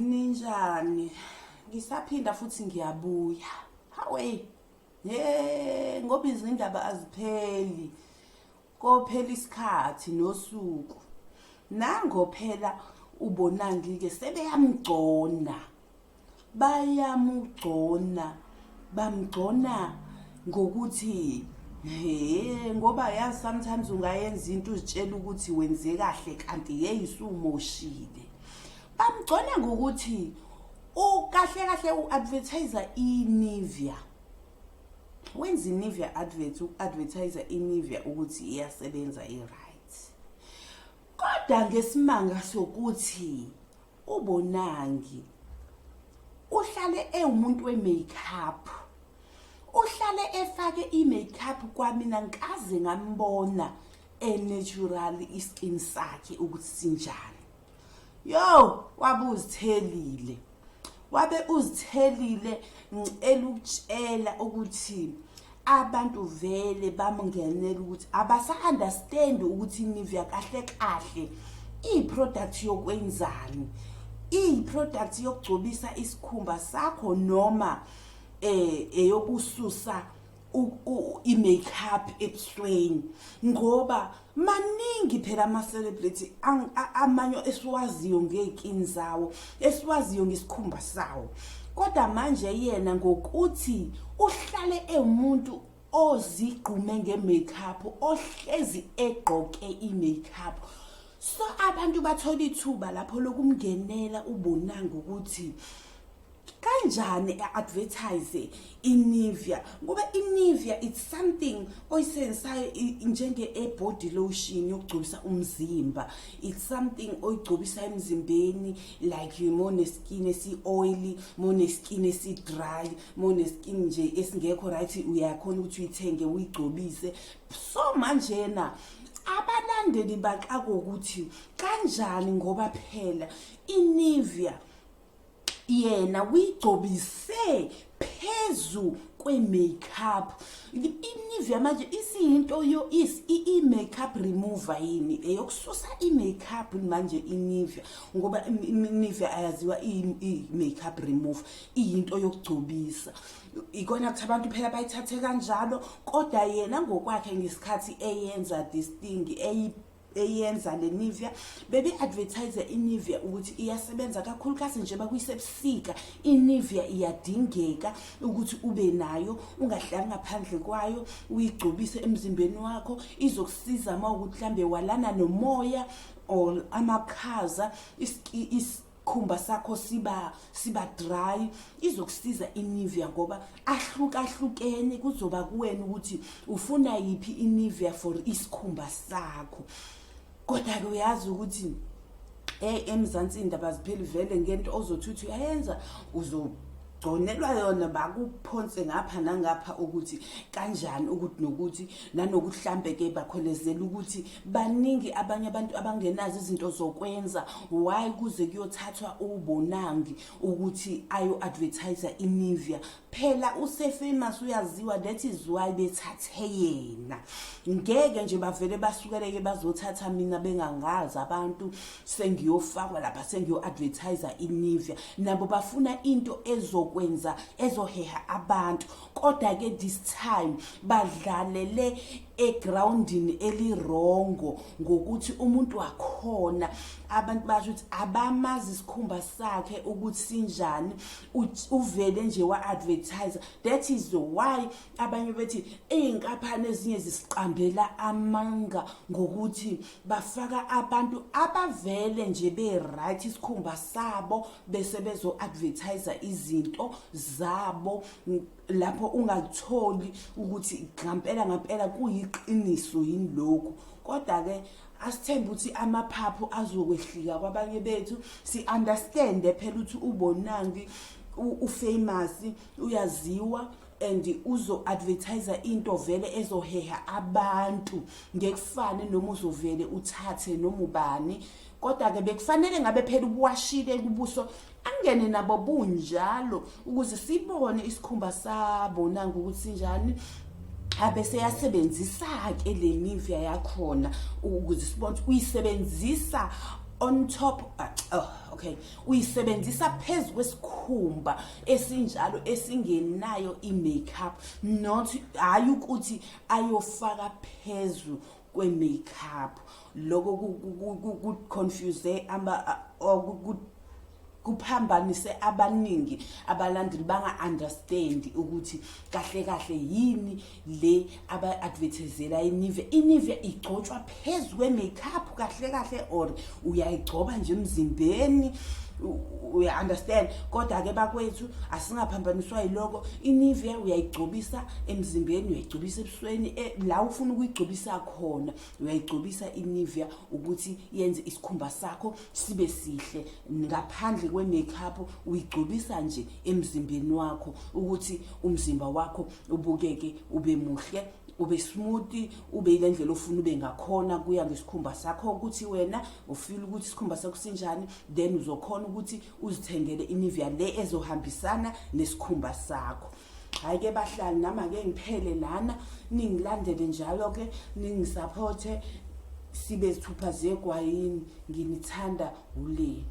Abalandeli, ninjani? Ngisaphinda futhi ngiyabuya. Hawe. Ye, ngoba izindaba azipheli. Kophela isikhathi nosuku. Nango phela uBonangi-ke sebeyamgcona. Bayamugcona, bamgcona ngokuthi he, ngoba yazi sometimes ungayenza into uzitshela ukuthi wenze kahle, kanti yeyi, usumoshile. Bamgcona ngokuthi ukahle kahle u-advertise i-Nivea, wenza i-Nivea advert, u-advertise i-Nivea ukuthi iyasebenza, i-right, kodwa ngesimanga sokuthi uBonangi uhlale ewumuntu we-makeup, uhlale efake i-makeup. Kwamina ngikaze ngambona e-natural iskin sakhe ukuthi sinjani. Yo, wabe uzithelile, wabe uzithelile. Ngicela ukutshela ukuthi abantu vele bamngenela ukuthi abasa-understand ukuthi iNivea kahle kahle iyi-product yokwenzani, iyi-product yokugcobisa isikhumba sakho noma eyokususa i-makeup ebusweni, ngoba maningi phela ama-celebrity amanye esiwaziyo ngey'skin zawo, esiwaziyo ngesikhumba sawo. Kodwa manje yena ngokuthi uhlale ewumuntu ozigqume nge-makeup, ohlezi egqoke i-makeup, so abantu bathola ithuba lapho lokumngenela uBonanga ukuthi kanjani e-advertise iNivea, ngoba iNivea it's something oyisebenzisayo njenge e-body lotion yokugcobisa umzimba. It's something oyigcobisa emzimbeni, like you more neskin esi-oily, more neskin esi-dry, more neskin nje esingekho right, uyakhona ukuthi uyithenge uyigcobise. So manjena abalandeli baxaka ukuthi kanjani, ngoba phela iNivea yena uyigcobise phezu kwe-makeup. INivea manje isiyinto yo i-makeup remover yini, eyokususa i-makeup manje iNivea, ngoba iNivea ayaziwa i-makeup remover, iyinto yokugcobisa. Ikona kuthi abantu phela bayithathe kanjalo, kodwa yena ngokwakhe ngesikhathi eyenza this thing, eyenza le Nivea, bebe-advertise iNivea ukuthi iyasebenza kakhulukazi nje bakuyisebusika. INivea iyadingeka ukuthi ube nayo, ungahlali ngaphandle kwayo, uyigcobise emzimbeni wakho. Izokusiza uma ukuthi mhlambe walana nomoya or amakhaza, isikhumba sakho siba dry, izokusiza iNivea, ngoba ahlukahlukene. Kuzoba kuwena ukuthi ufuna yiphi iNivea for isikhumba sakho. Kodwa-ke uyazi ukuthi eMzansi indaba zipheli vele ngento ozothi uthi uyayenza, uzogconelwa yona, bakuphonse ngapha nangapha ukuthi kanjani, ukuthi nokuthi nanokuthi hlampe ke bakholezela ukuthi baningi abanye abantu abangenazo izinto zokwenza. Why kuze kuyothathwa uBonangi ukuthi ayo-advertise iNivea? Phela use-famous, uyaziwa, that is why bethathe yena. Ngeke nje bavele basukeleke bazothatha mina bengangazi abantu, sengiyofakwa lapha, sengiyo-advertise iNivea. Nabo bafuna into ezokwenza, ezoheha abantu. Kodwa-ke this time badlalele egrawundini eli-wrong, ngokuthi umuntu wakhona abantu basho ukuthi abamazi isikhumba sakhe ukuthi sinjani. Uvele nje wa-advertise. That is why abanye bethi iy'nkampani ezinye zisiqambela amanga ngokuthi bafaka abantu abavele nje be-right isikhumba sabo, bese bezo-advertise izinto zabo, lapho ungakutholi ukuthi ngampela ngampela kuyiqiniso yini lokhu. Kodwa-ke asithembe ukuthi amaphaphu azokwehlika kwabanye bethu, si-understande phela ukuthi uBonangi u-famous, uyaziwa and uzo-advertise into vele ezoheha abantu. Ngekufane noma uzovele uthathe noma ubani, kodwa-ke bekufanele ngabe phela ubuwashile kubuso, angene nabo bunjalo ukuze sibone isikhumba sabo nangu ukuthi sinjani, abese yasebenzisa-ke le Nivea yakhona ukuze sibone ukuthi uyisebenzisa. On top, oh, okay, uyisebenzisa phezu kwesikhumba esinjalo esingenayo i-makeup, not hayi ukuthi ayofaka phezu kwe-makeup. Lokho ku-confuse ama kuphambanise abaningi abalandeli, banga-understand ukuthi kahle kahle yini le aba-advertisela iNivea. INivea igcotshwa phezu kwe-makeup kahle kahle, or uyayigcoba nje emzimbeni? Uya-understand? Kodwa-ke bakwethu, asingaphambaniswa yiloko. INivea uyayigcobisa emzimbeni, uyayigcobisa ebusweni, la ufuna ukuyigcobisa khona uyayigcobisa iNivea ukuthi yenze isikhumba sakho sibe sihle ngaphandle kwe-makeup. Uyigcobisa nje emzimbeni wakho ukuthi umzimba wakho ubukeke, ube muhle, ube smooth, ube ile ndlela ofuna ube ngakhona, kuya ngesikhumba sakho ukuthi wena ufeel ukuthi isikhumba sakho sinjani. Then uzokhona ukuthi uzithengele iNivea le ezohambisana nesikhumba sakho. Hhayi-ke bahlali, nami ake ngiphele lana. Ningilandele njalo-ke, ningisupporte, sibe zithupha zegwayini. Nginithanda ule.